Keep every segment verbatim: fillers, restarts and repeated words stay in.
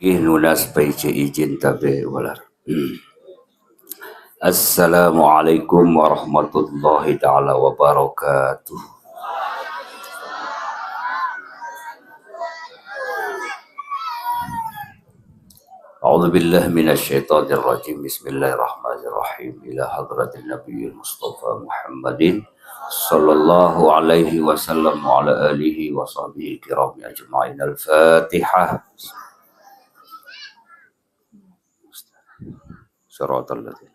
Gih nunas paice ijin tabe walar. Assalamualaikum warahmatullahi taala wabarakatuh. أعوذ بالله من الشيطان الرجيم. بسم الله الرحمن الرحيم. إلى حضرة النبي المصطفى محمد صلى الله عليه وسلم وعلى آله وصحبه الكرام أجمعين. الفاتحة. صراط الذين.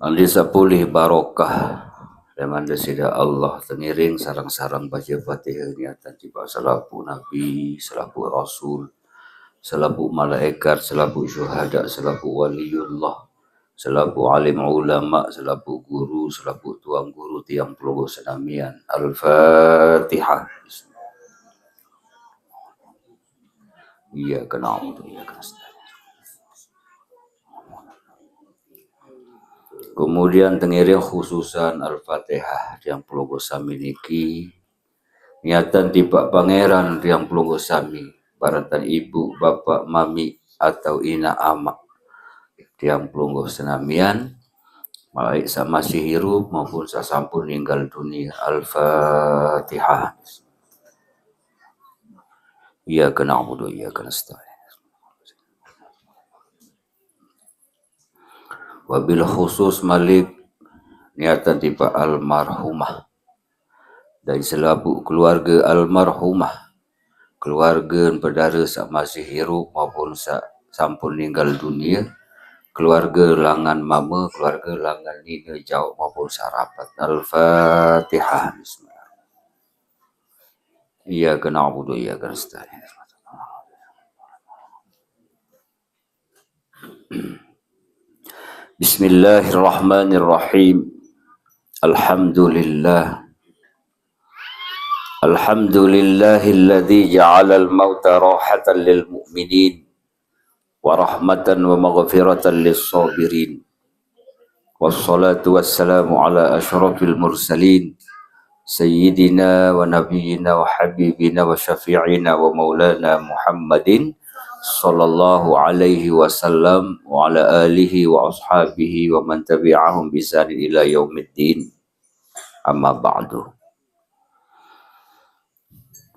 Andi sapulih barokah. Leman Desida Allah, tengiring sareng-sareng baca Fatihah niatan tiba salapu Nabi, salapu Rasul, salapu malaikat, salapu syuhada, salapu waliullah, salapu alim ulama, salapu guru, salapu tuang guru tiang pelungguh senamian. Al-Fatihah. Iyyaka na'budu wa iyyaka nasta'in. Kemudian tengiring khususan Al-Fatihah tiang pelungguh sami niki niatan tiba Pangeran tiang pelungguh sami, baratan ibu, bapak, mami, atau ina ama tiang pelungguh senamian, baik samasih hirup maupun sasampun ninggal dunia. Al-Fatihah. Iyyaka na'budu wa iyyaka nasta'in. Wabil khusus malik niatan tiba almarhumah. Dari selapu keluarga almarhumah, keluarga pedara sak masih hirup maupun sak sampun ninggal dunia, keluarga langan mama, keluarga langan nina jauh maupun sarapat. Al-Fatihah. Bismillah. Iyyaka na'budu wa iyyaka nasta'in. Bismillahirrahmanirrahim. Alhamdulillah. Alhamdulillahilladzi ja'alal mauta rahatan lil mu'minin wa rahmatan wa maghfiratan lis sabirin. Wassalatu wassalamu ala asyrafil mursalin, sayyidina wa nabiyyina wa habibina wa syafi'ina wa maulana Muhammadin sallallahu alaihi wasallam wa ala alihi wa ashabihi wa man tabi'ahum bi ihsanin ila yaumiddin. Amma ba'du.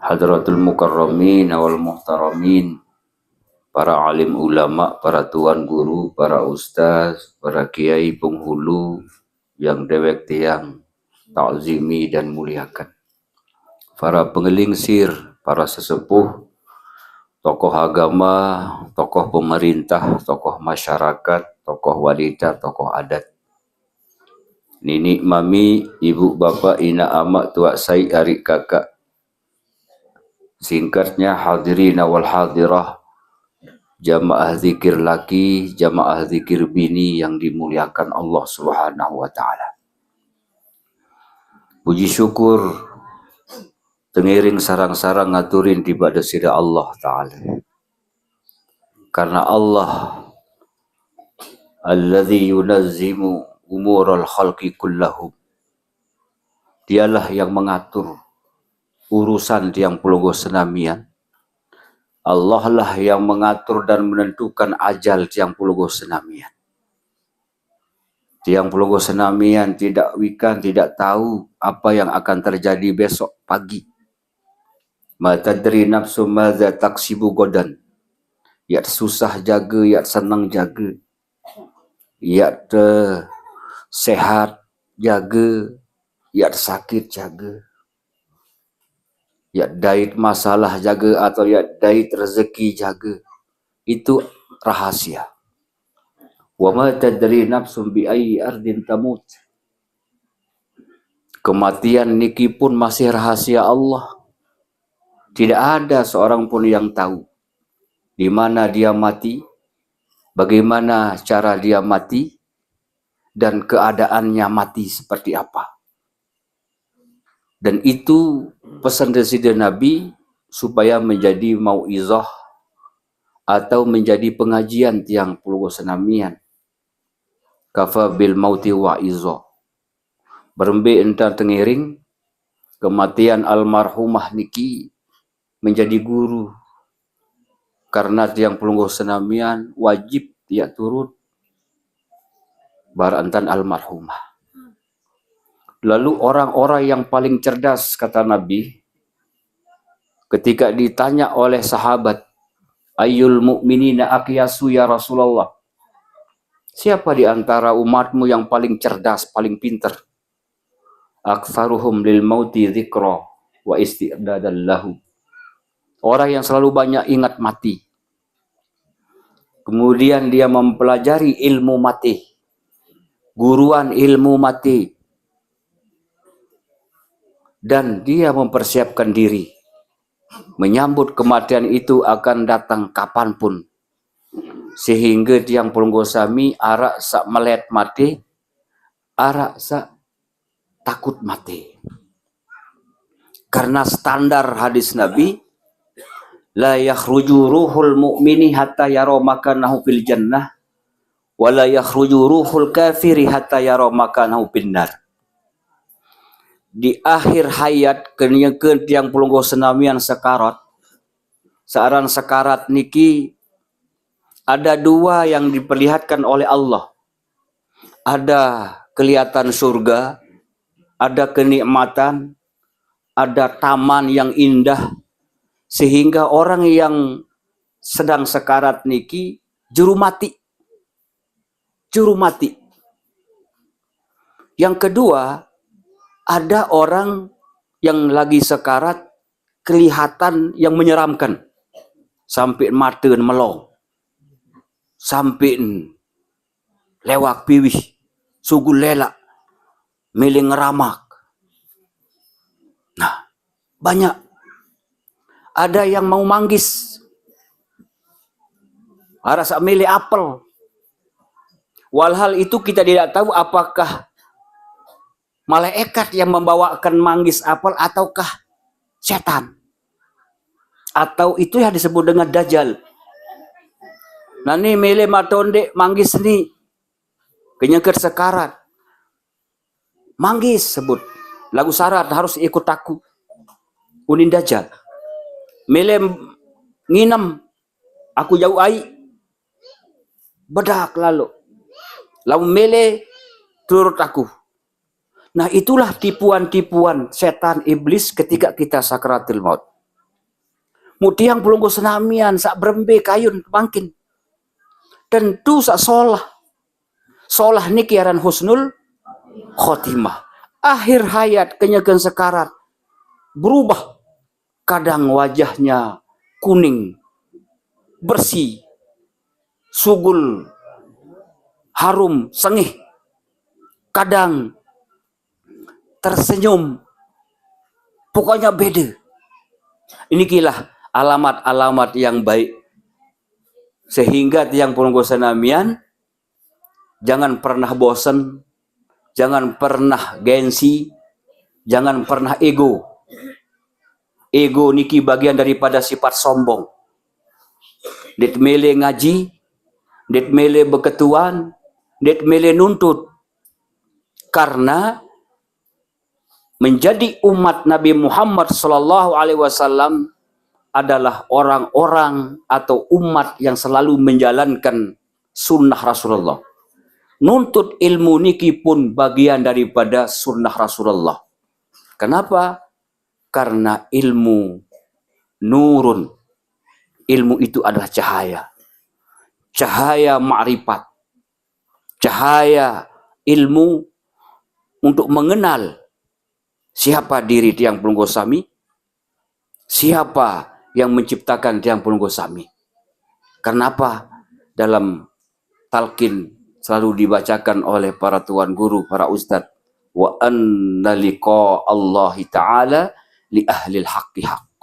Hadratul mukarramin wal muhtaramin, para alim ulama, para tuan guru, para ustaz, para kiai penghulu yang dewek tiang takzimi dan muliakan. Para pengelingsir, para sesepuh, tokoh agama, tokoh pemerintah, tokoh masyarakat, tokoh wanita, tokoh adat. Nini, mami, ibu, bapak, ina, ama, tuak, saik, arik, kakak. Singkatnya, hadirin wal hadirah, jamaah zikir laki, jamaah zikir bini yang dimuliakan Allah Subhanahu wa taala. Puji syukur tengiring sarang-sarang ngaturin tiba Desida Allah taala. Karena Allah alladzi yunazzimu umural khalqi kullahum. Dialah yang mengatur urusan tiang pelungguh senamian. Allah lah yang mengatur dan menentukan ajal tiang pelungguh senamian. Tiang pelungguh senamian tidak wikan, tidak tahu apa yang akan terjadi besok pagi. Ma tadri nafsu madza taksibu godan. Yat susah jaga, yat senang jaga. Yat, eh, sehat jaga, yat sakit jaga. Yat dait masalah jaga atau yat dait rezeki jaga. Itu rahasia. Wa ma tadri nafsun bi ayyi ardin tamut. Kematian niki pun masih rahasia Allah. Tidak ada seorang pun yang tahu di mana dia mati, bagaimana cara dia mati, dan keadaannya mati seperti apa. Dan itu pesan Desida Nabi supaya menjadi mauizah atau menjadi pengajian tiang pelungguh senamian. Kafa bil mauti waizah. Berembe entang tengiring kematian almarhumah niki menjadi guru. Karena tiang pelungguh senamian wajib tiak turut barantan almarhumah. Lalu orang-orang yang paling cerdas, kata Nabi, ketika ditanya oleh sahabat, "Ayyul mu'minina aqyasu ya Rasulullah?" Siapa di antara umatmu yang paling cerdas, paling pinter? "Aktsaruhum lil mauti dzikra wa isti'dadan lahu." Orang yang selalu banyak ingat mati. Kemudian dia mempelajari ilmu mati. Guruan ilmu mati. Dan dia mempersiapkan diri. Menyambut kematian itu akan datang kapanpun. Sehingga tiang pelungguh sami arak sak melet mati, arak sak takut mati. Karena standar hadis Nabi, "La yakhruju ruhul mu'mini hatta yara makanahu fil jannah, wa la yakhruju ruhul kafiri hatta yara makanahu fil nar." Di akhir hayat, kenyeken tiang pelungguh senamian sekarat, searan sekarat niki ada dua yang diperlihatkan oleh Allah. Ada kelihatan surga, ada kenikmatan, ada taman yang indah, sehingga orang yang sedang sekarat niki juru mati. Juru mati. Yang kedua, ada orang yang lagi sekarat, kelihatan yang menyeramkan. Sampai mata melong. Sampai lewak piwih. Sugul lelak. Milih ngeramak. Nah, banyak. Ada yang mau manggis. Arak sak milih apel. Walhal itu kita tidak tahu apakah malaikat yang membawakan manggis apel ataukah setan. Atau itu yang disebut dengan dajal. Nah, ni milih matonde manggis ni. Kenyeket sekarat. Manggis sebut. Lagu syarat harus ikut aku. Unin dajal. Milih nginem. Aku jauh ai. Bedak lalu. Lalu milih turut aku. Nah, itulah tipuan-tipuan setan iblis ketika kita sakaratil maut. Mutiang pelungguh senamian sak berembe kayun mangkin. Tentu sak solah. Solah niki aran husnul khotimah. Akhir hayat kenyeken sekarat. Berubah. Kadang wajahnya kuning, bersih, sugul, harum, sengih. Kadang tersenyum. Pokoknya beda. Inikilah alamat-alamat yang baik. Sehingga tiang pelungguh senamian, jangan pernah bosen, jangan pernah gengsi, jangan pernah ego. Ego niki bagian daripada sifat sombong. Dit mele ngaji, dit mele beketuan, dit mele nuntut. Karena menjadi umat Nabi Muhammad sallallahu alaihi wasallam adalah orang-orang atau umat yang selalu menjalankan sunnah Rasulullah. Nuntut ilmu niki pun bagian daripada sunnah Rasulullah. Kenapa? Karena ilmu nurun. Ilmu itu adalah cahaya. Cahaya makrifat. Cahaya ilmu untuk mengenal siapa diri tiang pelungguh sami, siapa yang menciptakan tiang pelungguh sami. Kenapa dalam talqin selalu dibacakan oleh para tuan guru, para ustadz, "Wa anna liqa Allahi ta'ala li ahlil haqqi haqq."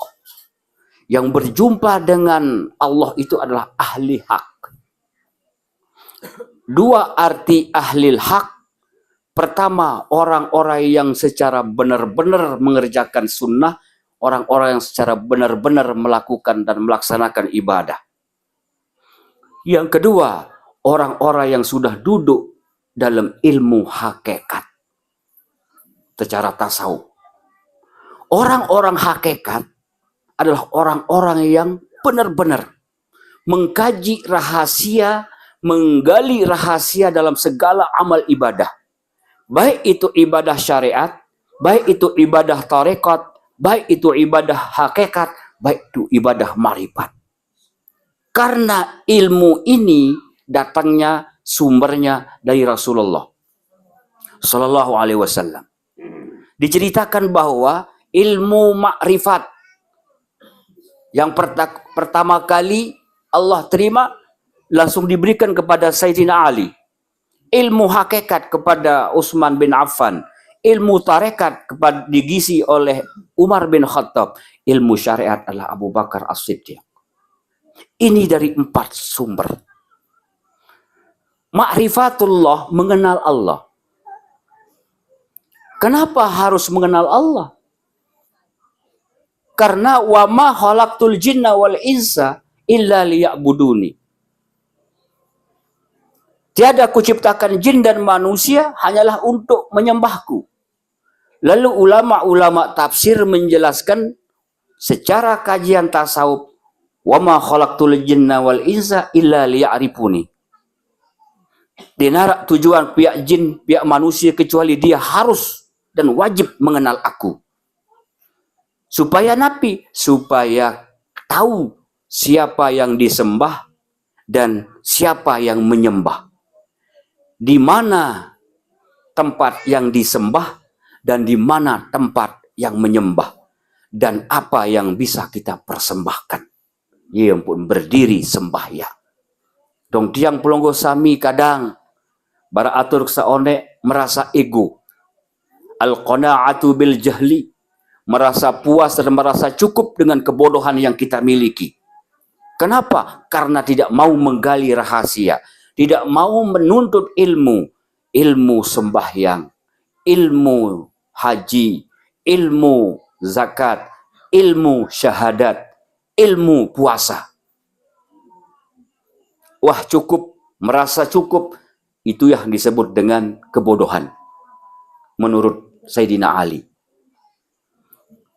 Yang berjumpa dengan Allah itu adalah ahli hak. Dua arti ahlil hak. Pertama, orang-orang yang secara benar-benar mengerjakan sunnah, orang-orang yang secara benar-benar melakukan dan melaksanakan ibadah. Yang kedua, orang-orang yang sudah duduk dalam ilmu hakikat secara tasawuf. Orang-orang hakikat adalah orang-orang yang benar-benar mengkaji rahasia, menggali rahasia dalam segala amal ibadah. Baik itu ibadah syariat, baik itu ibadah tarekat, baik itu ibadah hakikat, baik itu ibadah marifat. Karena ilmu ini datangnya, sumbernya dari Rasulullah sallallahu alaihi wasallam. Diceritakan bahwa ilmu makrifat yang perta- pertama kali Allah terima langsung diberikan kepada Sayyidina Ali. Ilmu hakikat kepada Utsman bin Affan. Ilmu tarekat kepada, digisi oleh Umar bin Khattab. Ilmu syariat adalah Abu Bakar As-Siddiq. Ini dari empat sumber. Ma'rifatullah, mengenal Allah. Kenapa harus mengenal Allah? Karena wa ma khalaqtul jinna wal insa illa liya'buduni. Tiada kuciptakan jin dan manusia hanyalah untuk menyembahku. Lalu ulama-ulama tafsir menjelaskan secara kajian tasawuf, wa ma khalaqtul jinna wal insa illa liya'rifuni. Tidak ada tujuan pihak jin, pihak manusia kecuali dia harus dan wajib mengenal aku. Supaya napi? Supaya tahu siapa yang disembah dan siapa yang menyembah. Di mana tempat yang disembah dan di mana tempat yang menyembah. Dan apa yang bisa kita persembahkan. Ia pun berdiri sembahyang. Dong tiang pelonggo sami kadang bara atur saone merasa ego. Al-qana'atu bil jahli. Merasa puas dan merasa cukup dengan kebodohan yang kita miliki. Kenapa? Karena tidak mau menggali rahasia. Tidak mau menuntut ilmu. Ilmu sembahyang. Ilmu haji. Ilmu zakat. Ilmu syahadat. Ilmu puasa. Wah, cukup, merasa cukup, itu yang disebut dengan kebodohan menurut Sayyidina Ali.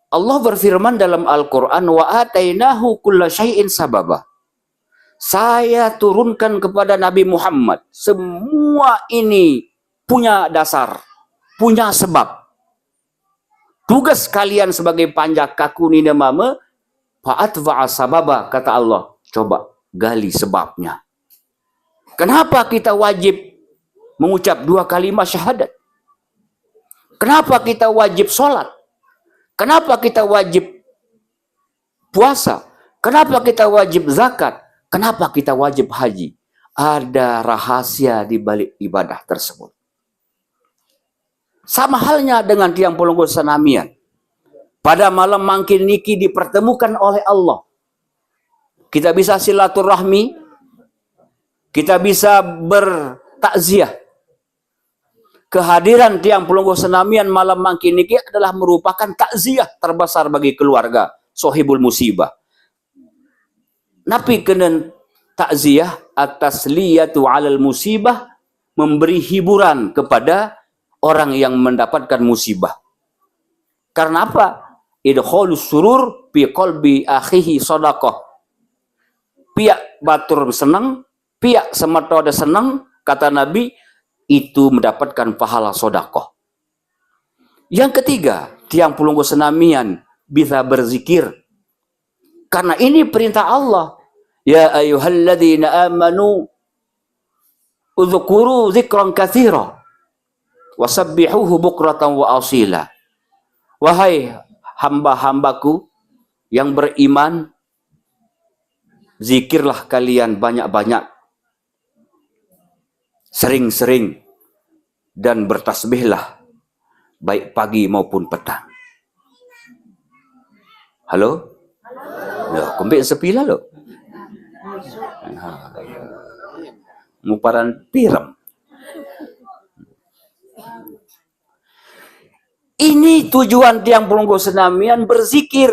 Allah berfirman dalam Al-Quran, wa atainahu kulla syai'in sababa. Saya turunkan kepada Nabi Muhammad, semua ini punya dasar, punya sebab. Tugas kalian sebagai panjak kaku nina mama, fa'atba'a sababa, kata Allah. Coba gali sebabnya. Kenapa kita wajib mengucap dua kalimat syahadat? Kenapa kita wajib sholat? Kenapa kita wajib puasa? Kenapa kita wajib zakat? Kenapa kita wajib haji? Ada rahasia di balik ibadah tersebut. Sama halnya dengan tiang pelungguh senamian. Pada malam mangkin niki dipertemukan oleh Allah. Kita bisa silaturahmi, kita bisa bertakziah. Kehadiran tiang pelungguh senamian malam mangkin niki adalah merupakan takziah terbesar bagi keluarga sohibul musibah. Napi kenen takziah? At-tasliyatu alal musibah, memberi hiburan kepada orang yang mendapatkan musibah. Karena apa? Idkhalus surur fi qalbi akhihi sadaqah. Piak batur senang, piak semeton senang, kata Nabi, itu mendapatkan pahala sodakoh. Yang ketiga, tiang pelungguh senamian bisa berzikir. Karena ini perintah Allah. Ya ayyuhalladzina amanu udzkuru dzikran katsira wasabbihuhu bukratan wa asila. Wahai hamba-hambaku yang beriman, zikirlah kalian banyak-banyak, sering-sering, dan bertasbihlah baik pagi maupun petang. Halo? Ya, kembik sepi lah lo. Ha, ya. Muparan pirem. Ini tujuan tiang pelungguh senamian berzikir.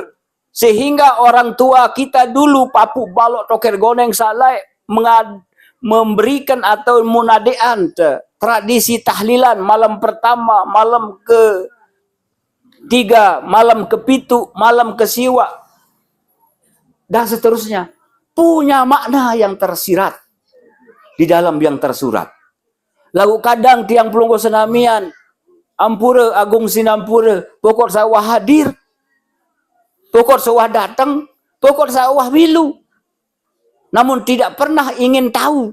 Sehingga orang tua kita dulu, papu balok toker goneng salai, mengad, memberikan atau munadean te, tradisi tahlilan malam pertama, malam ke tiga, malam ke pitu, malam ke siwa. dan seterusnya, punya makna yang tersirat di dalam yang tersurat. Lalu kadang tiang pelungguh senamian, ampura agung sinampura, pokok sawah hadir, pokok sawah datang, pokok sawah milu. Namun tidak pernah ingin tahu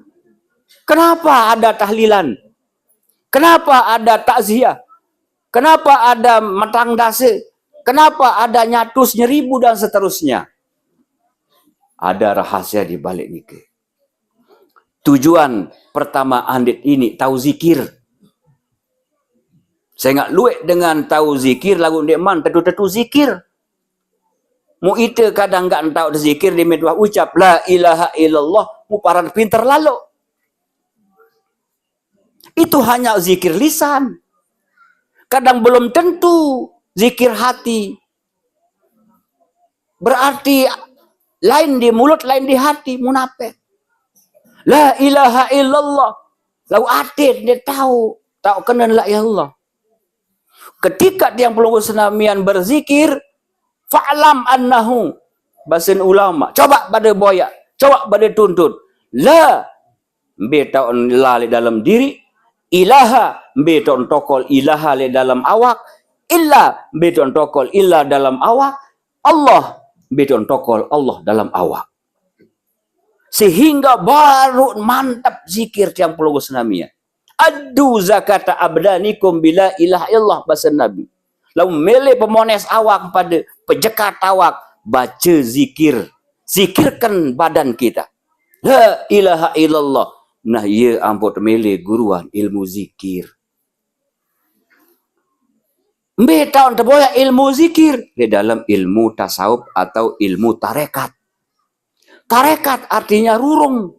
kenapa ada tahlilan, kenapa ada takziah, kenapa ada matang dasa, kenapa ada nyatus nyeribu dan seterusnya. Ada rahasia di balik niki. Tujuan pertama andit ini tahu zikir. Sehingga luek dengan tahu zikir, lalu ndeqman tetu-tetu zikir. Mu ite kadang enggak tahu zikir, di metuah ucap la ilaha illallah, mu paran pinter lalu. Itu hanya zikir lisan. Kadang belum tentu zikir hati. Berarti lain di mulut, lain di hati, munafik. La ilaha illallah. Lau ate dia tahu, tahu kena la ilaha illallah. Ketika tiang pelungguh senamian berzikir, fa'lam annahu, basen ulama, coba pada boyak, coba pada tuntut. La, mbe taun la leq dalem diriq, ilaha, mbe taun tokol ilaha leq dalem awak, illa, mbe taun tokol illa dalem awak, Allah, mbe taun tokol Allah dalem awak. Sehingga baruq mantep zikir tiang pelungguh senamian. Addu zakata abdanikum bila ilaha illallah, basen Nabi. Lamun mele pemones awak pade, pejekat awak, bace zikir. Zikirkan badan kita. La ilaha illallah. Nah, iye ampoq temele guruan ilmu zikir. Mbe taun teboyaq ilmu zikir? Leq dalem ilmu tasawuf atau ilmu tarekat. Tarekat artinya rurung.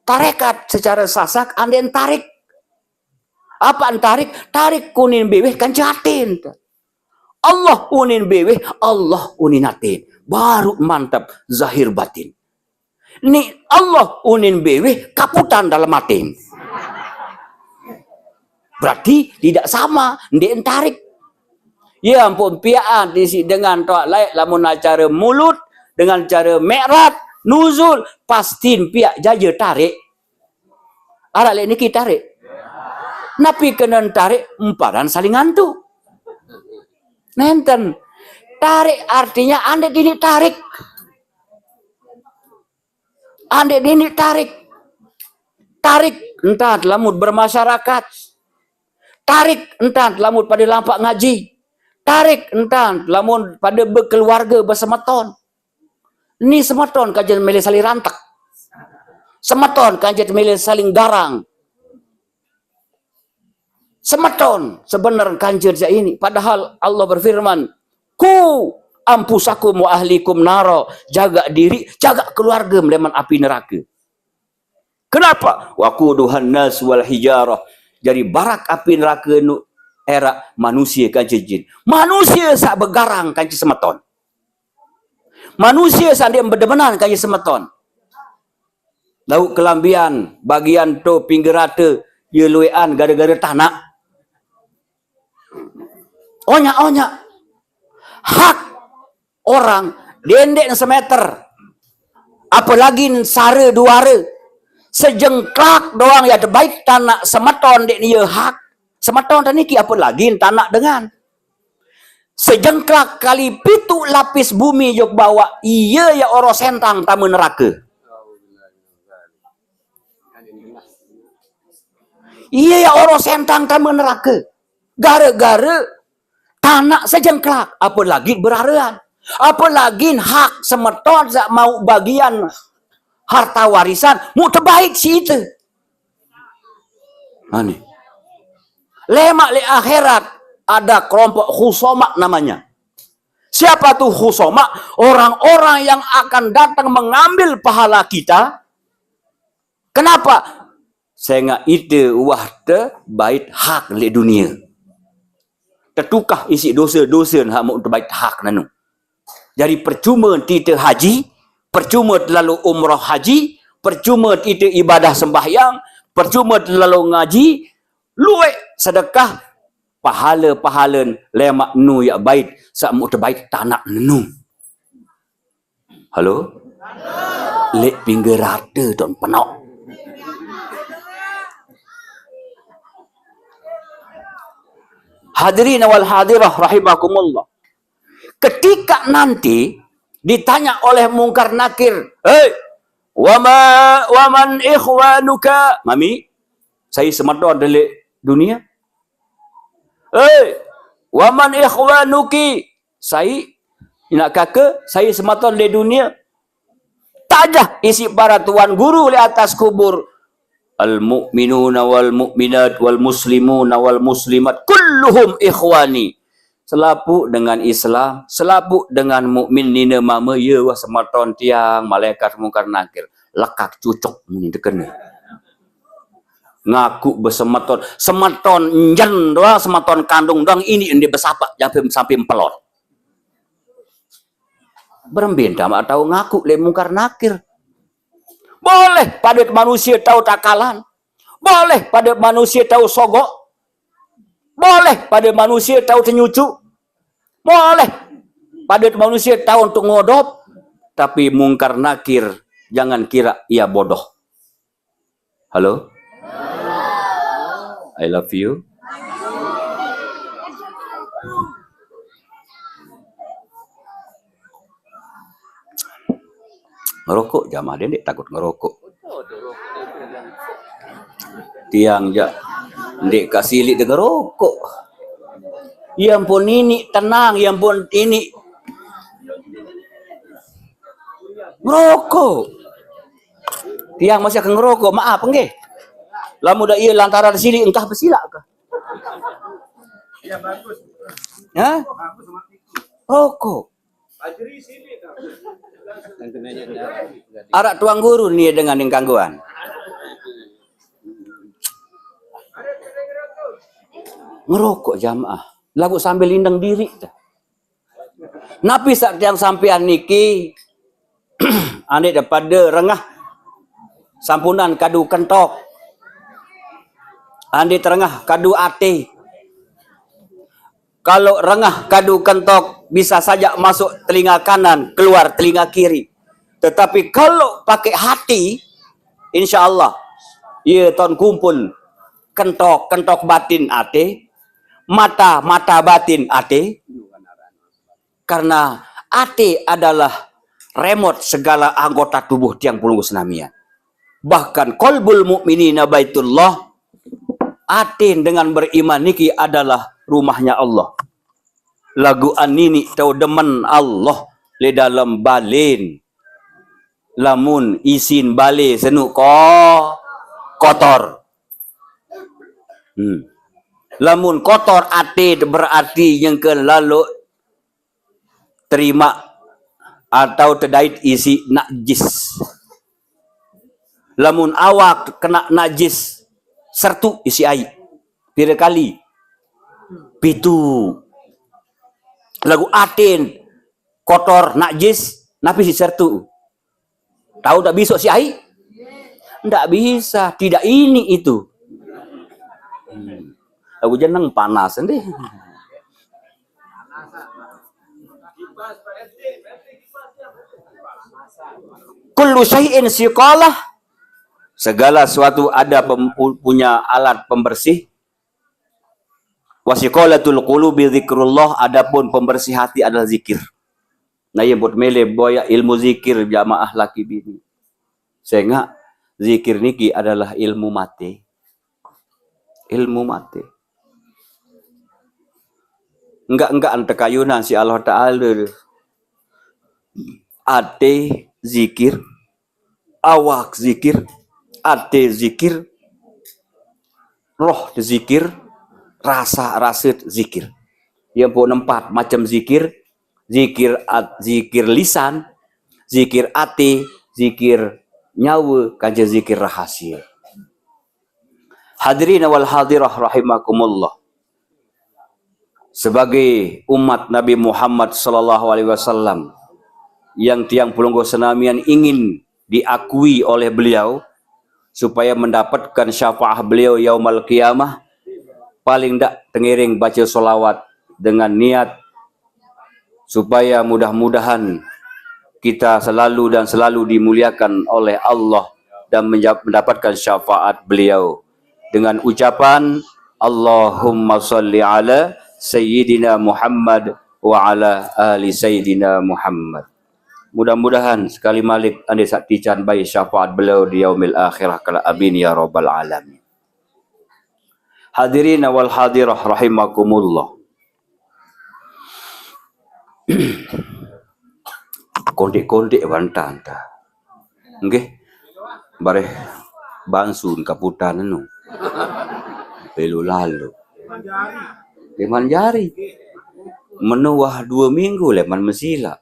Tarekat secara Sasak andeqn tarik. Apaqn tarik? Tarik unin biwih kance aten. Allah unin biwih, Allah unin aten. Baruq mantep zahir batin. Ni Allah unin biwih kaputan dalem aten. Berarti tidak sama, ndeqn tarik. Ye ampoq piaqan isiq dengan toaq laeq lamun acare mulud, dengan care mi'raj, nuzul, pastin piaq jaje tarik. Araq leq niki tarik. Napi kenen tarik? Mparan saling ngantuk. Nenten. Tarik artinya andeq diniq tarik. Andeq diniq tarik. Tarik entan lamun bermasyarakat. Tarik entan lamun pade lampaq ngaji. Tarik entan lamun pade bekeluarge, besemeton. Ni semeton kance mele saling rantek. Semeton kance mele saling garang. Semeton sebener kance jaq ini. Padahal Allah berfirman, "Qu anfusakum wa ahlikum nara." Jagaq diriq, jagaq keluarge leman api nerake. Kenapa? "Waquduhan nas wal hijarah." Jari barak api nerake nu eraq manusie kance jin. Manusie saq begarang kance semeton. Manusie saq ndeq bedemenan kance semeton. Lauq kelambian bagian to pinggir ate, ye lueqan gare-gare tanaq. Onyaq-onyaq. Hak orang dendeq semeter. Apelagi sare duare. Sejengklak doang ye tebait tanaq semeton ndeq ye hak. Semeton teniki apelagi tanaq dengan. Sejengklak kali pituq lapis bumi jok bawaq, iye ye oroq sentang tame nerake. Iye ye oroq sentang tame nerake. Gare-gare tanaq sejengklak, apelagi berarean. Apelagi hak semeton saq mauq bagian harta warisan, muq tebait siq ite. Nah, ni. Lemaq leq akhirat ada kelompok khusoma namanya. Siapa tuh khusoma? Orang-orang yang akan datang mengambil pahala kita. Kenapa? Sengaq ite uwah tebait hak leq dunie. Tetukah isiq dose-dose hak muq tebait hak nanu. Jari percume ite haji, percume lalo umrah haji, percume ite ibadah sembahyang, percume lalo ngaji, lueq sedekah, pahale-pahalen lemaq nu yaq bait, saq muq tebait tanaq nenu. Halo? Lek pinggir rata don penok. Hadirin wal hadirah rahimakumullah. Ketika nanti ditanya oleh Mungkar Nakir, "Hei, wama, waman ikhwanuka?" Mami, sai semeton dek dunia? "Hei, waman ikhwanuki?" Sai, inak kaka, sai semeton dek dunia? Tajah isi para tuan guru di atas kubur. "Al mu'minuna wal mu'minat wal muslimuna wal muslimat kulluhum ikhwani." Selapuq dengan Islam, selapuq dengan mukmin nine mame, ye wah semeton tiang, malaikat Mungkar Nakir. Lekak cucuk muni dekene. Ngaku besemeton, semeton njen doang, semeton kandung doang, ini ndeq besapeq sampai, sampai empelot. Berembe ndeq tao ngaku leq Mungkar Nakir. Boleh pade manusie tao takalan. Boleh pade manusie tao sogok. Boleh pade manusie tao tenyucuk. Boleh pade manusie tao untuk ngodop. Tapi Mungkar Nakir, jangan kira ia bodoh. Halo? I love you. Ngerokok jamaah, dia ndeq takut ngerokok. Tiang jaq ndeq kasilik de ngerokok. Ya ampun, ini tenang, ya ampun, ini ngerokok. Tiang masih akan ngerokok, maaf, nggih. Lamun dak iya lantaran silik, engkah besilak kah? Hah? Rokok. Araq tuan guru nie dengan ning kanggoan. Ngerokok jamaah. Laguq sambil lindeng diriq dah. Napi saq tiang sampean niki, andeq depade rengah sampunan kadu kentok. Andeq terengah kadu ate. Kalau rengah kadu kentok, bisa saja masuk telinga kanan, keluar telinga kiri. Tetapi kalau pakai hati, insya Allah, ye ton kumpul kentok, kentok batin ate, mata, mata batin ate, karena ate adalah remote segala anggota tubuh tiang pelungguh senamian. Bahkan qalbul mu'minina baitullah, ate dengan beriman niki adalah rumahnya Allah. Laguq aniniq tao demen Allah leq dalem balen. Lamun isin bale senuq ko-, kotor. Hmm. Lamun kotor ate, berarti nyengke laloq terimaq atau tedait isiq najis. Lamun awak kena najis, sertuq isiq aiq. Pire kali? Pitu. Laguq aten kotor, najis, napi siq sertuq? Tao ndak bisoq siq aiq? Ndak bisa, tidak ini itu. Hmm. Laguq jeneng panas ndih. Kullu syai'in siqalah. Segala sesuatu ada pem-, punya alat pembersih. Wa siqalatul qulubi dzikrullah, adapun pembersih hati adalah zikir. Nah, ye buat mele boyaq ilmu zikir jamaah laki bini. Sengaq zikir niki adalah ilmu mate. Ilmu mate. Enggak-enggak ente kayunan siq Allah Taala. Ate zikir, awak zikir, ate zikir, roh zikir, rasa, rase zikir. Ye mpuk empat macem zikir, zikir at-, zikir lisan, zikir ate, zikir nyawe, kance zikir rahasie. Hadirin wal hadirah rahimakumullah. Sebagai umat Nabi Muhammad sallallahu alaihi wasallam yang tiang pelungguh senamian ingin diakui oleh beliau supaya mendapatkan syafaah beliau yaumal qiyamah, paling ndak tengiring baca solawat dengan niat supaya mudah-mudahan kita selalu dan selalu dimuliakan oleh Allah dan menja- mendapatkan syafaat beliau dengan ucapan, "Allahumma salli ala Sayyidina Muhammad wa ala ali Sayyidina Muhammad." Mudah-mudahan sekali malik anda saktikan baik syafaat beliau di yaumil akhirah kala, amin ya rabbal alamin. Hadirin wal hadirah rahimakumullah. Kondik-kondik bantanta. Nggih. Bareh bansun kaputan anu. Pelu lalu. Leman jari. Menuah dua minggu leman mesila.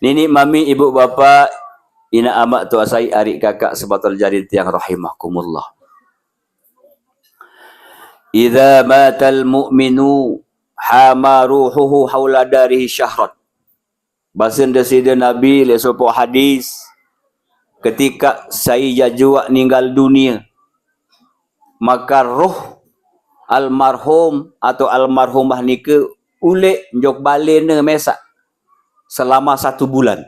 Nini mami, ibu bapa, ina ama, tua sai, ari kakak, sebatul jari tiang rahimakumullah. Idza matal mu'minu hama ruhuhu haula darihi syahrat. Basin Deside Nabi le sopo hadis, ketika sai jajua ninggal dunia, maka roh almarhum atau almarhumah nike ulek njok balene mesak selama satu bulan.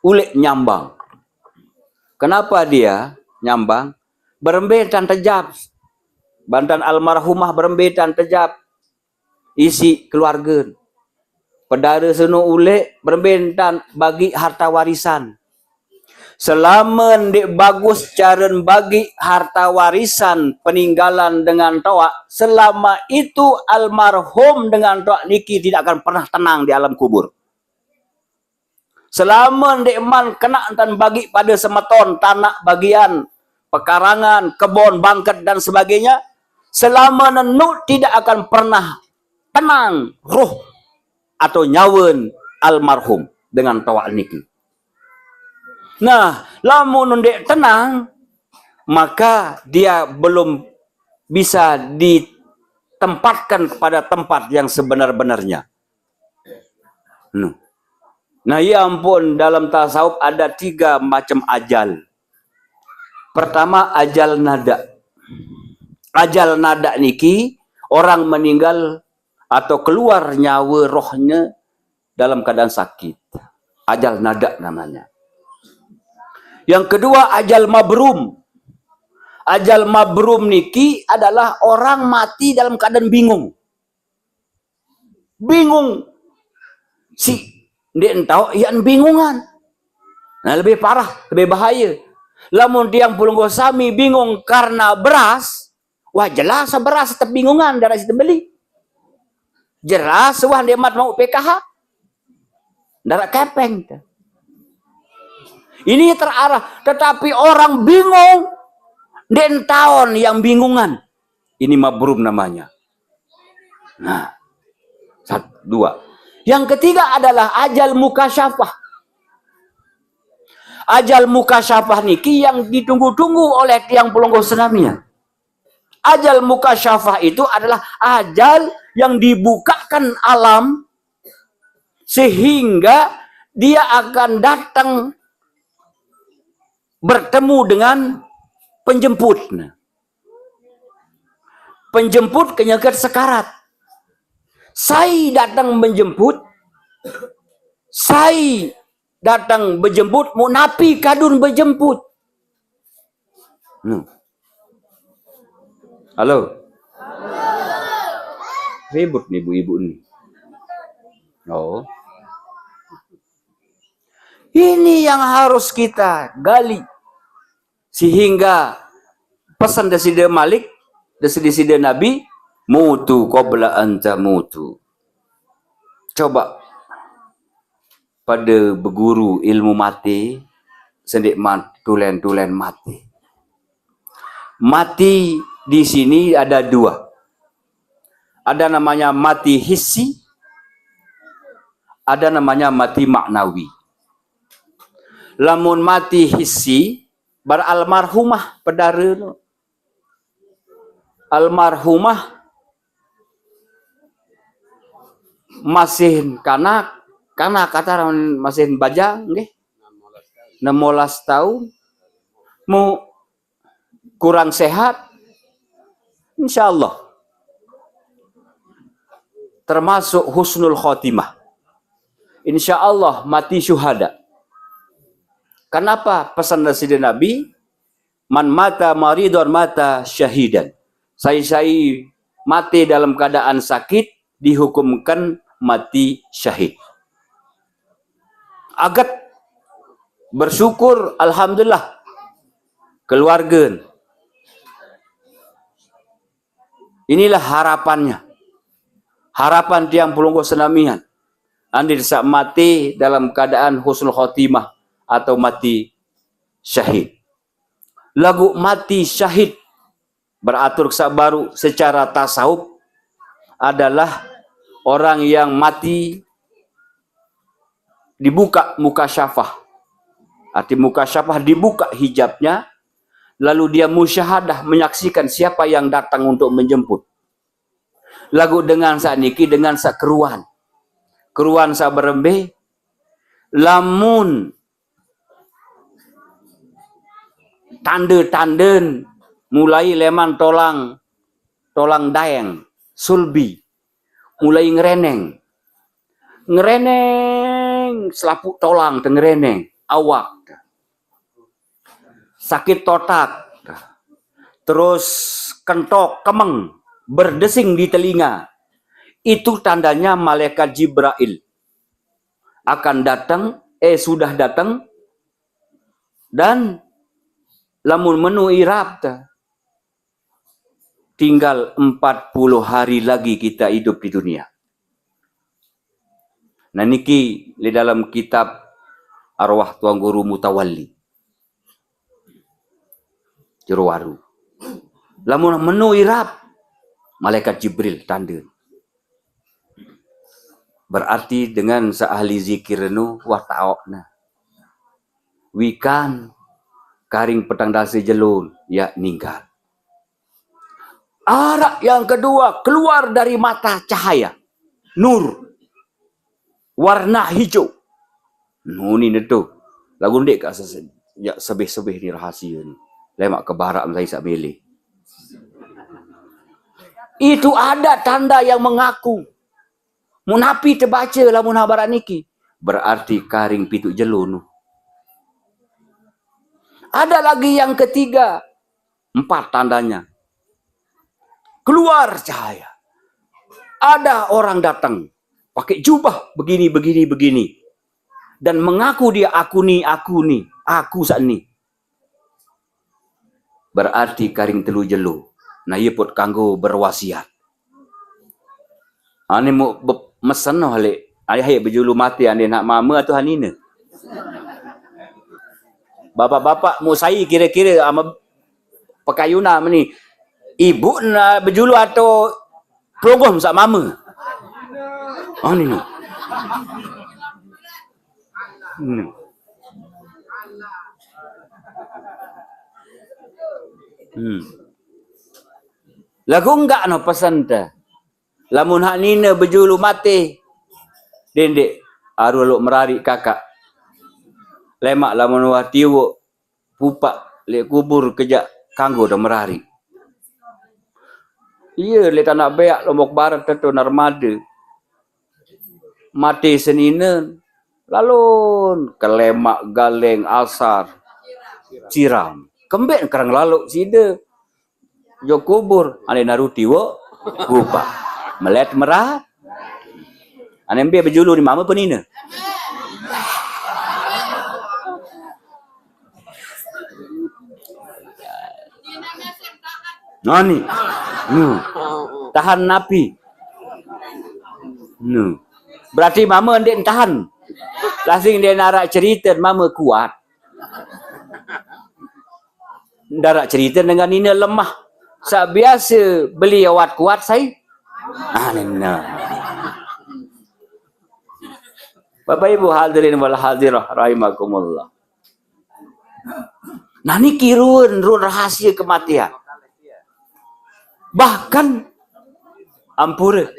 Ulek nyambang. Kenapa dia nyambang? Berembe tan tejap. Bantan almarhumah berembe tan tejap. Isi keluarga. Pedara seno ulek berembe tan bagi harta warisan. Selama ndik bagus caren bagi harta warisan peninggalan dengan toak, selama itu almarhum dengan toak niki tidak akan pernah tenang di alam kubur. Selama ndik man kena tan bagi pada semeton tanak bagian, pekarangan, kebon, bangket dan sebagainya, selama nenuk tidak akan pernah tenang roh atau nyawen almarhum dengan toak niki. Nah, lamun ndik tenang, maka dia belum bisa ditempatkan kepada tempat yang sebenar-benarnya. Nah. Nah, ya ampun, dalam tasawuf ada tiga macam ajal. Pertama, ajal nada. Ajal nada niki orang meninggal atau keluar nyawa rohnya dalam keadaan sakit. Ajal nada namanya. Yang kedua, ajal mabrum. Ajal mabrum niki adalah orang mati dalam keadaan bingung. Bingung. Si ndik entau ian bingungan. Nah, lebih parah, lebih bahaya. Lamun tiang pelungguh sami bingung karena beras, wah, jelas beras tetap bingungan dari situ beli. Jelas wah ndik mat mau P K H. Ndak kepeng. Ini terarah, tetapi orang bingung, ndik entaon yang bingungan. Ini mabrum namanya. Nah, satu, dua. Yang ketiga adalah ajal mukasyafah. Ajal mukasyafah niki yang ditunggu-tunggu oleh tiang pelungguh senamia. Ajal mukasyafah itu adalah ajal yang dibukakan alam sehingga dia akan datang bertemu dengan penjemput. Nah, penjemput kenyeket sekarat. Sai datang menjemput, sai datang menjemput, mau napi kadun menjemput. Hmm. Halo. Ribut nih ibu-ibu nih. Oh. Ini yang harus kita gali. Sehingga pesan Deside Malik, Deside Nabi, "Mutu qabla an tamutu." Coba pada beguru ilmu mati, sendik mat-, tulen-tulen mati. Mati di sini ada dua. Ada namanya mati hissi, ada namanya mati maknawi. Lamun mati hissi, bar almarhumah pedara tu. Almarhumah masih kanak, kanak kata masih bajang, nggih. Enam belas tahun. Mu kurang sehat, insyaallah. termasuk husnul khotimah. Insya Allah mati syuhada. Kenapa pesan dari Nabi? "Man mata maridon mata syahidan." Sai-sai mati dalam keadaan sakit, dihukumkan mati syahid. Agat bersyukur, alhamdulillah, keluarga. Inilah harapannya. Harapan tiang pelungguh senamian. Andai sak mati dalam keadaan husnul khotimah atau mati syahid. Lagu mati syahid beratur sak baru secara tasawuf adalah orang yang mati dibuka mukasyafah. Arti mukasyafah, dibuka hijabnya, lalu dia musyahadah, menyaksikan siapa yang datang untuk menjemput. Lagu dengan sak niki, dengan sak keruan. Keruan sak berembe, lamun tanda-tanda mulai leman tolang, tolang daeng, sulbi, mulai ngereneng. Ngereneng, selapuk tolang te ngereneng, awak. Sakit totak. Terus kentok, kemeng, berdesing di telinga. Itu tandanya malaikat Jibrail akan datang, eh, sudah datang, dan lamun menu irap te, tinggal empat puluh hari lagi kita hidup di dunia. Nah, niki di dalam kitab arwah Tuan Guru Mutawalli. Jero waru. Lamun menu irap, malaikat Jibril tanda. Berarti dengan seahli zikir nu wah taokna. Wikan karing petang dasa jelo ya ninggal. Arak yang kedua keluar dari mata cahaya. Nur. Warna hijau. Nuni netu. Lagu ndik ka ses-, ya, sebeh-sebeh ni rahasia ni. Lemak ke barak mesai sak milih. Itu ada tanda yang mengaku. Mun api tebaca lamun ha barak niki, berarti karing pitu jelo nu. Ada lagi yang ketiga, empat tandanya. Keluar cahaya. Ada orang datang pakai jubah begini, begini, begini. Dan mengaku dia, "Aku ni, aku ni, aku sak ni." Berarti karing telu jelo. Nah, iya put kanggo berwasiat. Ane mu be-, mesen noh lek. Ayah ye bejulu mati ane nak mama atau hanina. Bapak-bapak mu sai kira-kira ama pekayuna meni. Ibu na bejulu atau pelungguh sak mama. Ane no. Hmm. Hmm. Lagu enggak no pesan te. Lamun hak nina bejulu mati. Dendek aru lok merari kakak. Lemak lamun wah tiwuk pupak lek kubur kejak kanggo de merari. Iya, lek tanak beak Lombok Barat tetu Narmada. Mati seninen, lalun kelemak galeng asar. Siram. Kembek kerang laluk sida. Jo kubur, ane naruti wo. Kupa. Melet merah. Ane mbe bejulu ni mama penina. Nani. Nu. Tahan napi. Nu. Berarti mama ndik tahan. Lasing dia narak cerita mama kuat. Darak cerita dengan nina lemah. Sak biasa beli awat kuat sai. Ah, nina. Bapak Ibu hadirin wal hadirah rahimakumullah. Nah, niki run, run rahasia kematian. Bahkan, ampura,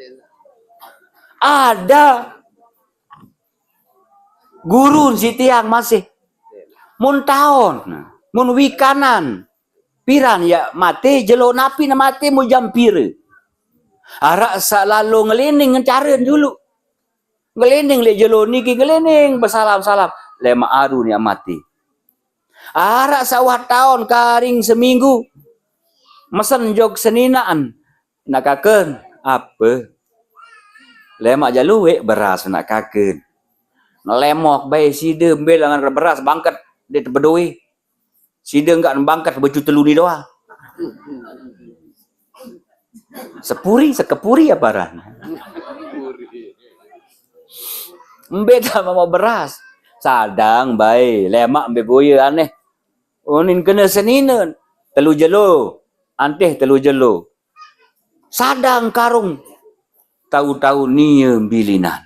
ada gurun si tiang masih. Mun taon, mun wikanan, piran ya mati, jelo napi na mati, mu jam pira. Araq saq lalo ngelining ngecaren julu. Ngelining leq jelo niki, ngelining besalam-salam. Lemaq aru ni mate. Araq saq wah taon karing seminggu. Mesen jok seninaqn. Naq kaken, ape? Lemaq jaq lueq beras naq kaken. Ngelemok bae side mbe langan beras bangket ndeq tebedoe. Side nggak bangket becu telu ni doang. Sepuri, sekepuri apa aran? Mbe tame mauq beras? Sadang bae, lemaq mbe boye aneh. Unin kene seninen, telu jelo, antih telu jelo. Sadang karung, tau-tau nie mbilinan.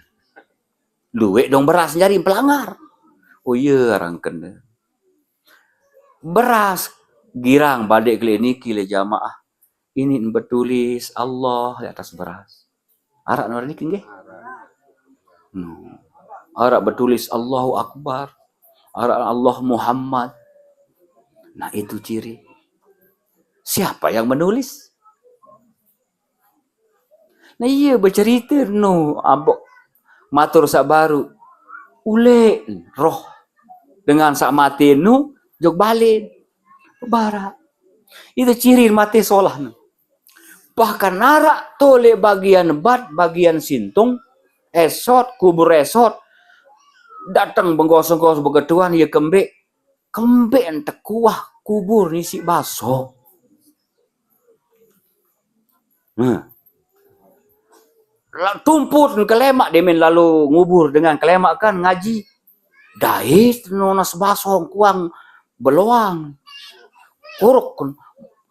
Lueq dong beras jari pelangar. Oh iye, arang kene. Beras girang badeq keleq niki leq jamaah. Ini betulis Allah di atas beras. Araq nore niki nggih? Hmm. Araq betulis Allahu Akbar. Araq Allah Muhammad. Nah, itu ciri. Siapa yang menulis? Nah, iye becerite nu, ampoq matur saq baruq. Uleq roh dengan saq mate nu jok balen. Bebaraq. Itu ciri mate solah nu. Bahkan araq to leq bagian bat, bagian sintung, esot, kubur esot. Dateng bengkos-bengkos beketuan, ye kembeq, kembeq ente kuah kubur nisi baso. Nah. Laq tumput kelemaq, demen lalo ngubur dengan kelemaq kan ngaji. Dait nunas basong kuang beloang. Kuruk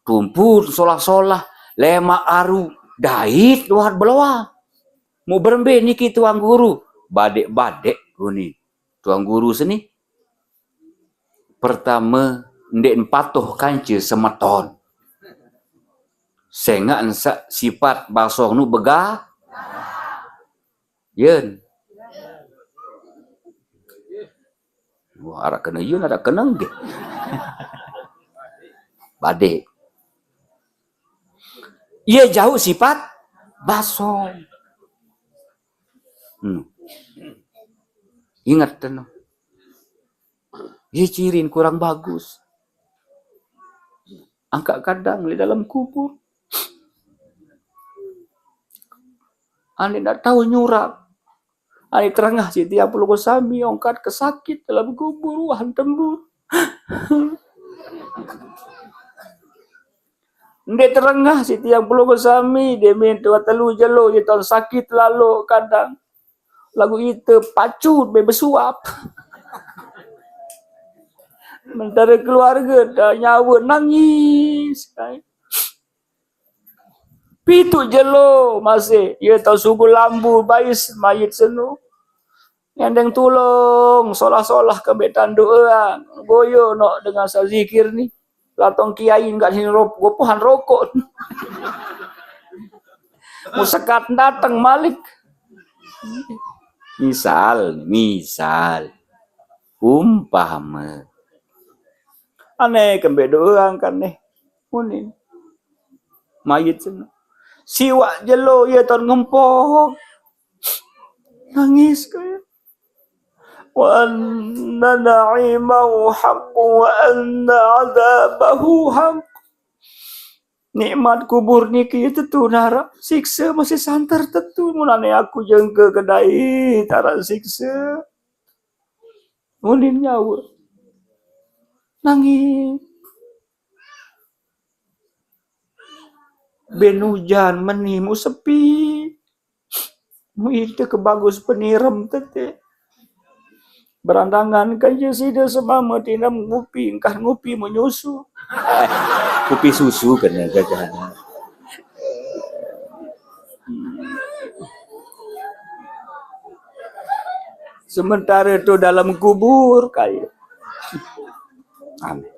tumput solah-solah, lemaq aru, dait luat beloang. Mu berembe niki tuang guru? Badeq-badeq guni tuang guru seni. Pertame, ndeqn patuh kance semeton. Sengaq nsaq sipat basong nu bega. Yen. Wah, araq kene yen, araq kene nggih. Badeq. Ie jauq sipat basong. Hmm. Inget teno. Ye cirin kurang bagus. Angkaq kadang leq dalem kubur. Aneq ndak tao nyurak. Aneq terengah siq tiang pelungguh sami ongkat ke sakit dalem kubur, wah, tembur. Ndeq terengah siq tiang pelungguh sami, demen due telu jelo, ye taon sakit lalo kadang. Laguq ite pacut be besuap. Mentare keluarge da nyawe nangis. Pituq jelo masih, ye taoq sugul lambu bais mayit senu. Ngendeng tulung, solah-solah kembeq tandoqeang, goyo noq dengan saq zikir ni. Latong kiai nggak sini rop-, gopohan rokok. Musekat dateng malik. Misal, misal. Umpame. Aneh kembeq doang kan neh. Unin. Mayit seno. Siwaq jelo ye taoq ngempong. Nangis kaye. Wa anna na'imahu haqq wa anna adzabahu haqq. Nikmat kubur niki tetu naraq, sikse masih santer tetu. Munane aku jengke kedai taraq sikse. Unin nyawe. Nangis. Ben ujan meni mu sepi. Mu ite ke bagus penirem tete. Berandangan kan je side semame tinem ngupi, engkah ngupi menyusu. Eh, kupi susu kene gagah. Sementare tu dalam kubur kaye. Amin.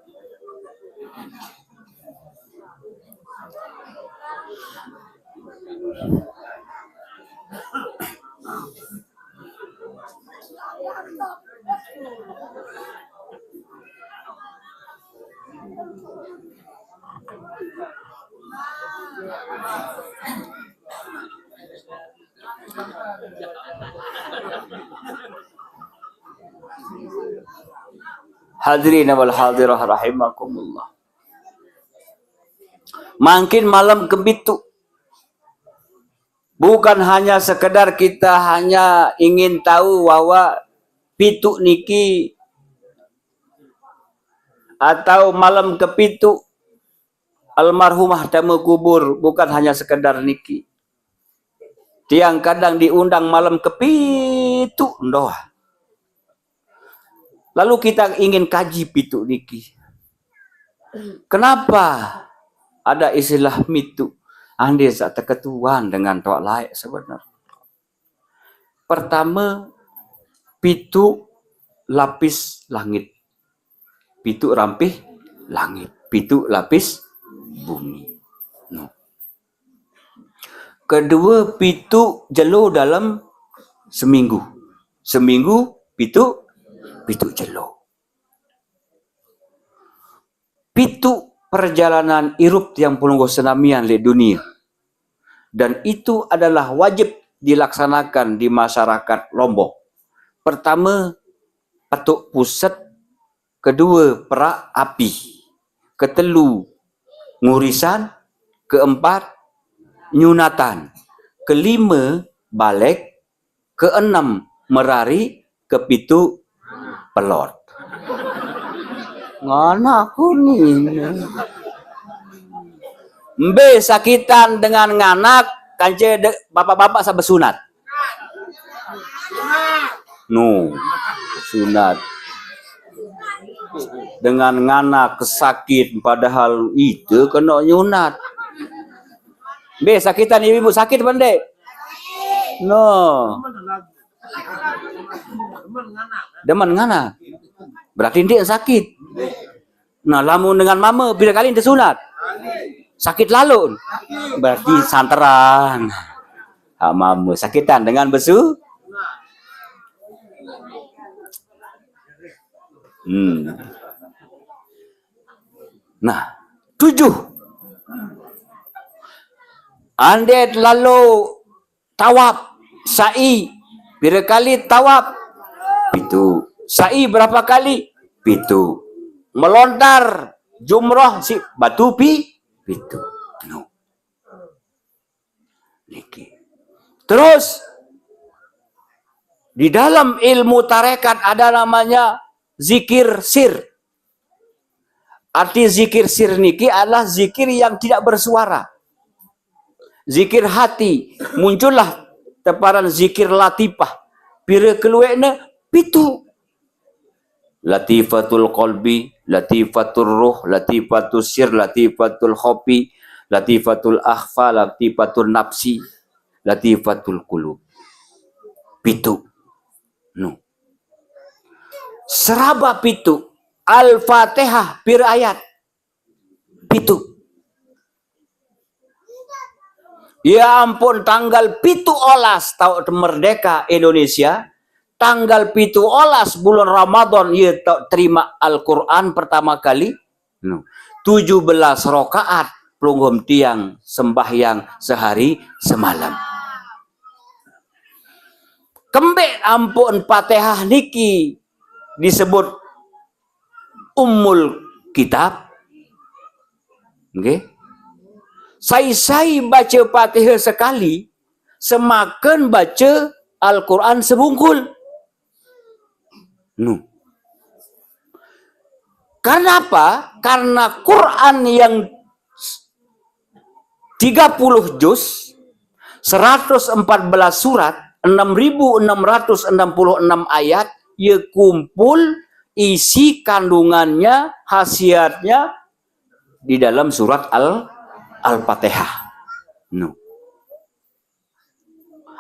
Hadirin wal hadirah rahimakumullah. Mangkin malam kepitu, bukan hanya sekedar kita hanya ingin tahu bahwa pitu niki atau malam kepitu almarhumah temu kubur, bukan hanya sekedar niki. Tiang kadang diundang malam kepitu ndoh. Lalu kita ingin kaji pitu niki. Kenapa ada istilah mitu? Ande sa teketuan dengan tuak laek sebenar. Pertama, pitu lapis langit. Pitu rampih langit. Pitu lapis bumi. No. Kedua, pitu jelo dalam seminggu. Seminggu, pitu, pitu jelo. Pitu perjalanan irup tiang pelungguh senamian leq dunie. Dan itu adalah wajib dilaksanakan di masyarakat Lombok. Pertama, petuk puset, kedua, perak api, ketelu, ngurisan, keempat, nyunatan, kelima, balek, keenam, merari, kepitu, pelot. Nganak kuning. Mbe sakitan dengan nganak, kance de-, bapak-bapak saq besunat. No, sunat. Dengan nganak sakit, padahal ite kena nyunat. Mbe sakitan ibu-ibu sakit apa ndeq? No. Demen nganak. Berarti ndeq sakit. Nah, lamun dengan mame, pire kali tesunat? Sakit lalo. Berarti santeran. Hak mame sakitan dengan besu. Hmm. Nah, tujuh. Andet lalo tawaf, sa'i. Pire kali tawaf? Pitu. Sa'i berapa kali? Pitu. Melontar jumroh siq batu pi-, pitu. No. Niki. Terus, di dalam ilmu tarekat ada namanya zikir sir. Arti zikir sir niki adalah zikir yang tidak bersuara. Zikir hati. Muncullah teparan zikir latifah. Pire kelueqne? Pitu. Latifatul qalbi, latifatul ruh, latifatul sir, latifatul khofi, latifatul akhfa, latifatul nafsi, latifatul qulub. Pitu. No. Seraba pitu. Al-Fatihah pire ayat? Pitu. Ya ampun, tanggal pitu olas taoq merdeka Indonesia, tanggal pitu olas bulan Ramadan, ye taoq terima Al-Quran pertama kali. No. Tujuh belas rakaat pelungguh tiang sembahyang sehari semalam. Kembeq ampun Fatihah niki disebut Ummul Kitab? Nggih. Sai-sai bace Fatihah sekali, semaken bace Al-Quran sebungkul. Nu. Karena apa? Karena Quran yang tiga puluh juz, seratus empat belas surat, enam ribu enam ratus enam puluh enam ayat, ye kumpul isi kandungannya, khasiatnya di dalam surat Al-, Al-Fatihah. Nu.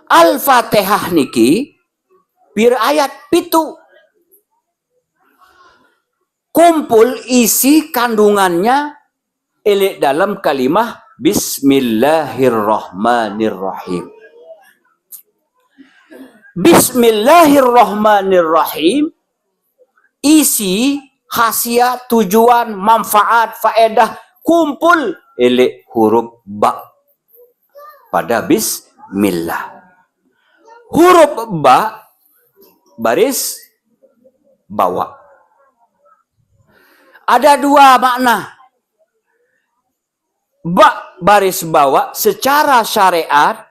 Al-Fatihah niki pire ayat? Pitu. Kumpul isi kandungannya eleq dalem kalimah Bismillahirrahmanirrahim. Bismillahirrahmanirrahim, isi, khasiat, tujuan, manfaat, faedah, kumpul eleq huruf ba pada bismillah. Huruf ba baris bawah. Ada dua makna. Ba baris bawah secara syariat,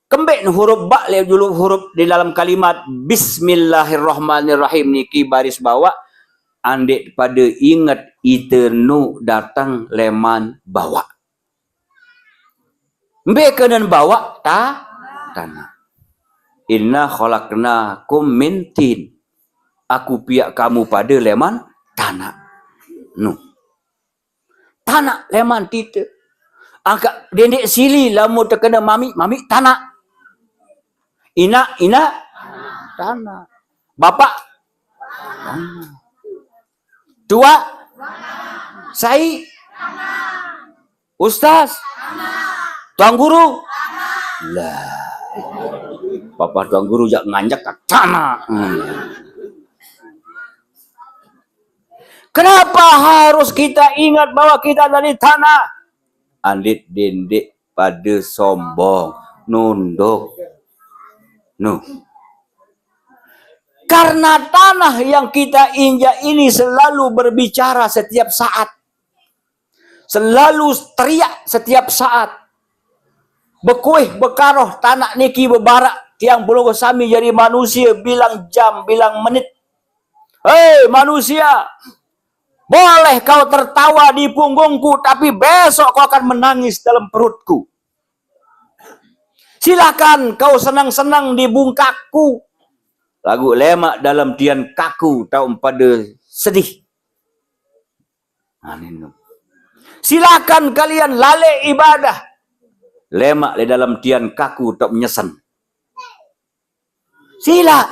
kembek huruf ba le dulu huruf di dalam kalimat Bismillahirrahmanirrahim niki baris bawah, andik pada ingat ite nu datang leman bawah. Mbe kenen bawah ta tanah. Inna khalaqnakum min tin. Aku piak kamu pada leman tanah. Nu. Tanah leman tite. Angkat dendik sili lamun tekena mami, mami tanah. Ina, ina tanah. Bapak tanah. Tua sai. Ustaz. Tuan guru. Lah. Papa tuan guru jak nganjak ke tanah. Hmm. Kenapa harus kita ingat bahwa kita dari tanah? Andit dendik pada sombong, nunduk. Nuh. Karena tanah yang kita injak ini selalu berbicara setiap saat. Selalu teriak setiap saat. Bekuih bekaroh tanah niki bebarak tiang pelungguh sami jadi manusia bilang jam, bilang menit. Hei manusia, boleh kau tertawa di punggungku, tapi besok kau akan menangis dalam perutku. Silakan kau senang-senang di bungkakku. Lagu lemak dalam tian kaku tau pada sedih. Silakan kalian lale ibadah. Lemak le dalam tian kaku tau menyesen. Sila.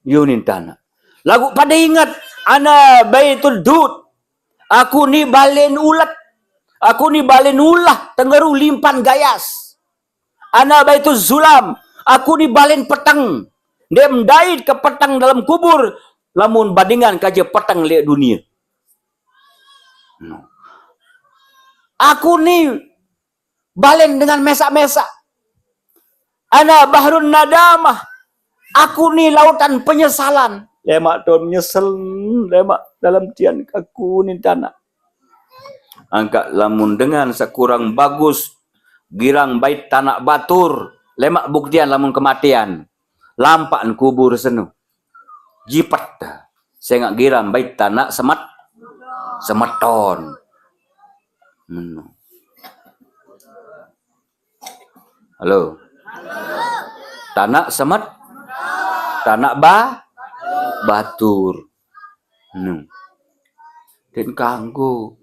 Yunin tanah. Lagu pada ingat, ana baitul dud. Aku ni balen ulat. Aku ni balen ulah tengeru limpan gayas. Ana baitul zulam. Aku ni balen peteng. Ndek mendait ke peteng dalam kubur. Lamun bandingan kaja peteng lek dunia. Aku ni balen dengan mesak-mesak. Ana bahrun nadamah. Aku ni lautan penyesalan. Lemak tu menyesal, lemak dalam tian aku ni tanah. Angkat lamun dengan sekurang bagus, girang bait tanah batur, lemak buktian lamun kematian. Lampak kubur senu. Jipet. Sengak girang bait tanah semet, semeton. Hmm. Halo. Tanah semet, tanah ba, batur. Hmm. Den kanggo.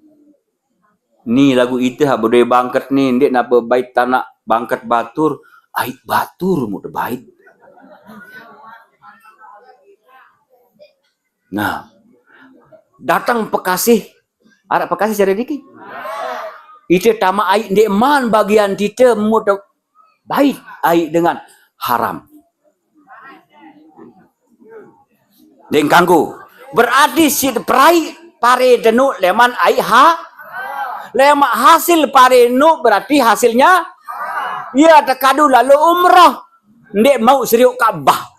Ni lagu ite ha bedoi bangket ni, ndik napa bait tanah bangket batur, ai batur mu bait. Nah, datang pekasih, arak pekasih cara diki. Ite tamak ai ndik man bagian tite mu bait ai dengan haram. Deng kanggo. Berarti si perai pare denu leman ai ha. Lemak hasil pare nu berarti hasilnya ia tekadu lalu umrah. Ndek mau seriuk Ka'bah.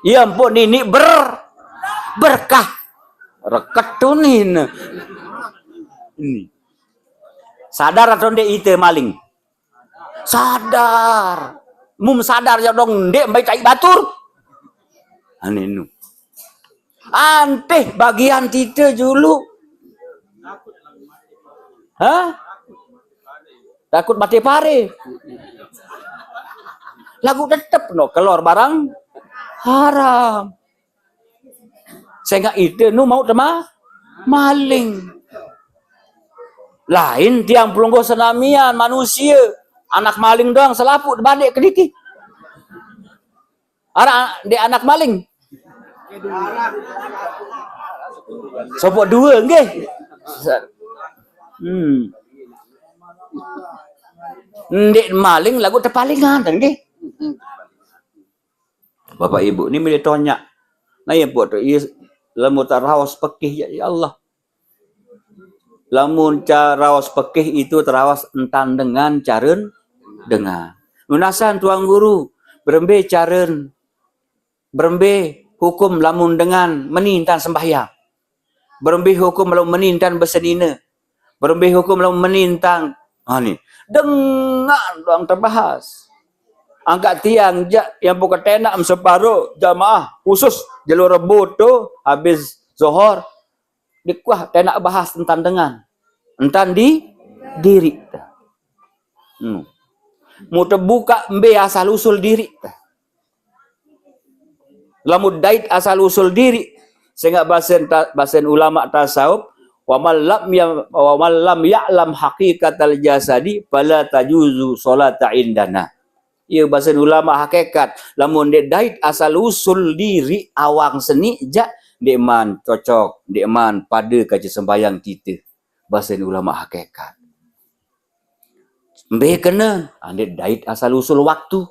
Ia empuk nini ber berkah. Reket tunin. Ini. Sadar atau ndek ite maling? Sadar. Mum sadar ya dong, ndek mbai tai batur. Anenu. Anteh bagian tite julu. Hah? Takut mati pare. Lagu tetep no kelor barang haram. Sehingga ite nu mau tema maling. Lain tiang pelungguh senamian manusia. Anak maling doang selaput balik ke diki. Anak, di anak maling. Sopok dua nggih. Hmm. Ndik maling lagu tepalingan nggih. Bapak Ibu, ni mili tonyak. Nah, ya buat tu, iya, lamun taraos pekih, ya, ya Allah. Lamun taraos pekih itu taraos entan dengan caren dengan. Nunasan Tuan Guru, berembe caren, berembe hukum lamun dengan meni entan sembahyang. Berembe hukum lamun meni entan besenine. Berembe hukum lamun meni entan, ha ni. Dengan doang terbahas. Angkat tiang jak yang buka tenak separo jamaah khusus jalur Rebo tu habis Zohor dikuah tenak bahas entan dengan. Entan di diri. Hmm. Mu tebuka embe asal usul diri. Lamun dait asal usul diri, sehingga basen ta-, basen ulama tasawuf, "Wa man lam ya-, wa man lam ya'lam haqiqatal jasadi fala tajuzu sholata indana." Ya, basen ulama hakikat, lamun dek dait asal usul diri awang seni jak, dek man cocok, dek man pada kaca sembahyang kita. Basen ulama hakikat. Embe kena, andai dait asal usul waktu.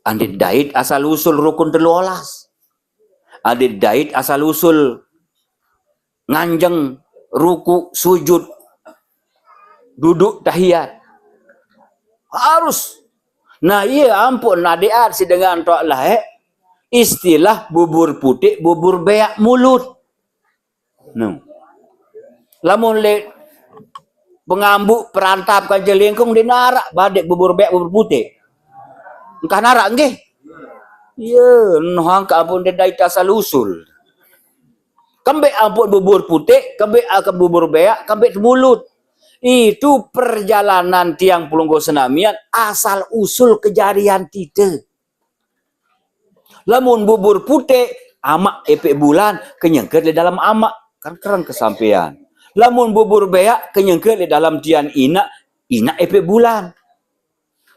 Andai dait asal usul rukun telu olas. Andai dait asal usul nganjeng, ruku, sujud, duduk tahiyat. Harus. Nah, iya ampun, adeat si dengan tok laek, istilah bubur putik, bubur beak mulut. Nah. Lamun le pengambu perantap ka jelingkung di narak badek bubur beak, bubur putik. Engkah narak nggih. Iya, noh angka ampun dia dait asal usul. Kembek ampun bubur putik, kembek akan bubur beak, kembek temulut. Itu perjalanan tiang pelungguh senamian asal usul kejadian kita. Lamun bubur putik, amak epek bulan, kenyengket di dalam amak, kan kereng kesampean. Lamun bubur beak, kenyengket di dalam tian inak, inak epek bulan.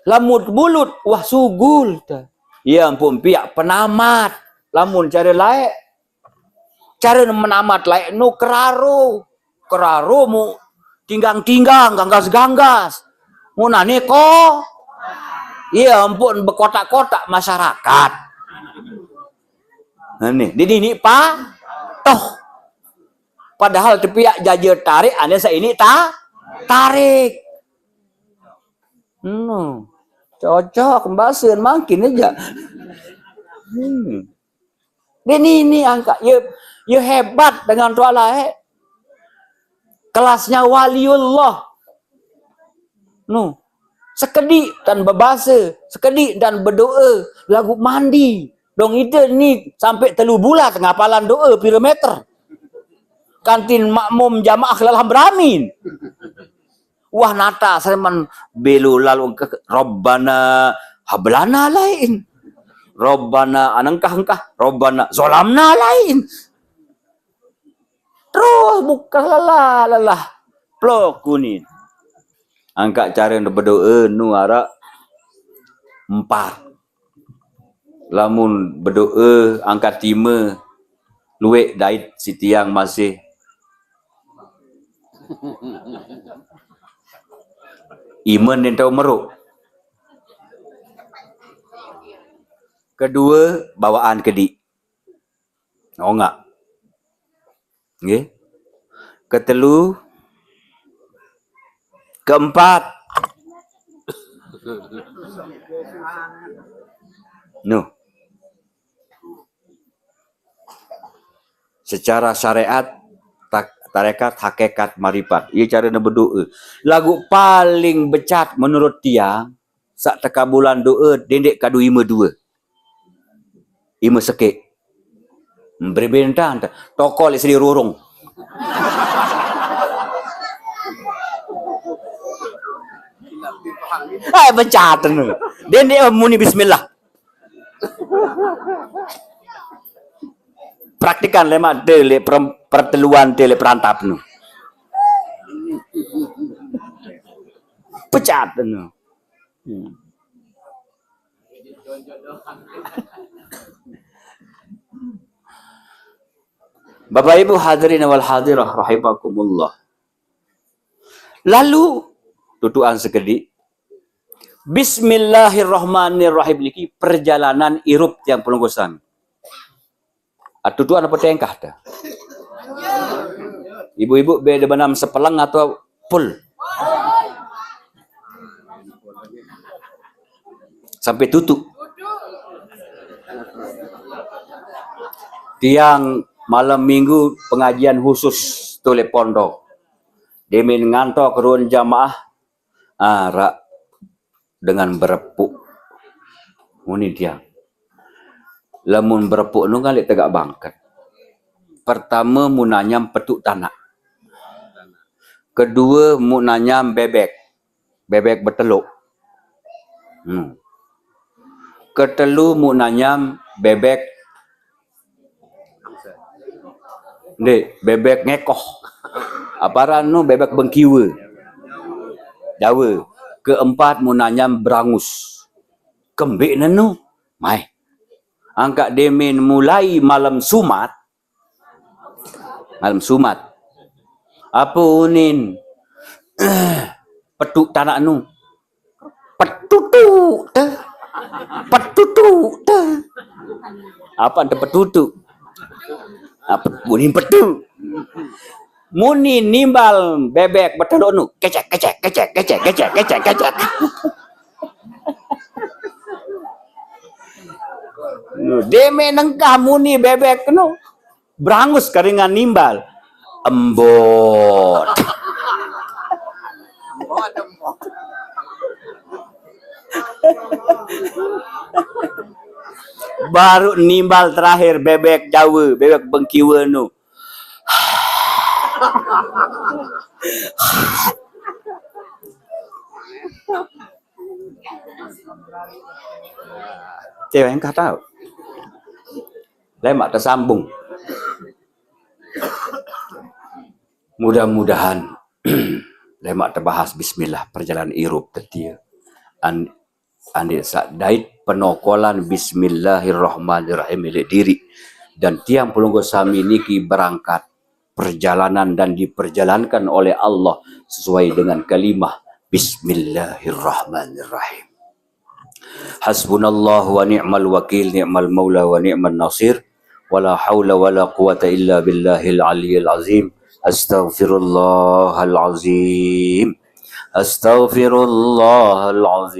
Lamun bulut, wah sugul. Ya ampun, piak penamat. Lamun cara laek, cara menamat laek nu keraro. Keraro mu tinggang-tinggang, ganggas-ganggas. Mu nane ko? Iya ampun, bekotak-kotak masyarakat. Nah, nih, di dini pa toh. Padahal tepiak jaja tarik, ane saini ta tarik. No. Cocok, mbasen makin aja. Hmm. Dia ni, ni angkat. Ya, ya hebat dengan tu lah, eh. Kelasnya waliullah. No. Sekedi dan bebasa, sekedi dan berdoa, lagu mandi. Dong ite ni sampai telu bulan ngapalan doa pira meter. Kantin makmum jamaah kelalah beramin. Wah nata semen belo lalu ke Rabbana hablana lain. Rabbana anengkah-engkah, Rabbana zolamna lain. Terus buka lelah, lelah. Plok kunin. Angkat cara berdoa nu arak empat. Lamun berdoa angkat tima, luek dait sitiang masih. Iman yang tahu meruk. Kedua, bawaan kedi. Ongak. Nggih. Ketelu, keempat. Nuh. Secara syariat tak, tarekat hakikat maripat. Iya cara berdoa. Lagu paling becat menurut tiang, sak tekabulan doa dendek kadu ime dua. Ime sekek. Berbentan toko lek sedi rurung. Hai becat tu. Dendek muni bismillah. Praktikan lemak de le perteluan de le perantap nu. Pecat nu. Hmm. Bapak Ibu hadirin wal hadirah rahimakumullah. Lalu tutuan sekedi. Bismillahirrahmanirrahim niki perjalanan irup tiang pelungguh sami. Atutuan apa tengkah ta? Ibu-ibu beda benam sepeleng atau pul? Sampai tutup. Tiang malam minggu pengajian khusus tole pondok. Demen ngantok ruang jamaah, ah, rak dengan berepuk. Muni tiang. Lamun berepuk nu ngalih tegak bangket. Pertama, mu nanyam petuk tanak. Kedua, mu nanyam bebek. Bebek beteluk. Hmm. Ketelu, mu nanyam bebek. Ndik, bebek ngekoh. Aparan nu bebek bengkiwe. Jawa. Keempat, mu nanyam berangus. Kembik nenu. Mai. Angkat demen mulai malam Sumat. Malam Sumat. Apa unin? Petuk tanak nu. Petutuk te. Petutuk te. Apa ente petutuk? Apa unin petuk? Muni nimbal bebek beteluk nu. Kecek, kecek, kecek, kecek, kecek, kecek, kecek. Nu, deme nengkah muni bebek nu. Berangus keringan nimbal. Embot. Baru nimbal terakhir bebek Jawa, bebek bengkiwe nu. Cewek engkah tahu. Lemak tersambung. Mudah-mudahan lemak terbahas bismillah perjalanan irup tetie. An-, andi sak dait penokolan bismillahirrahmanirrahim milik diri. Dan tiang pelungguh sami niki berangkat perjalanan dan diperjalankan oleh Allah sesuai dengan kalimah bismillahirrahmanirrahim. Hasbunallah wa ni'mal wakil, ni'mal maula wa ni'mal nasir. Wala haula wala quwata illa billahil aliyil azim. Astaghfirullahal azim. Astaghfirullahal azim.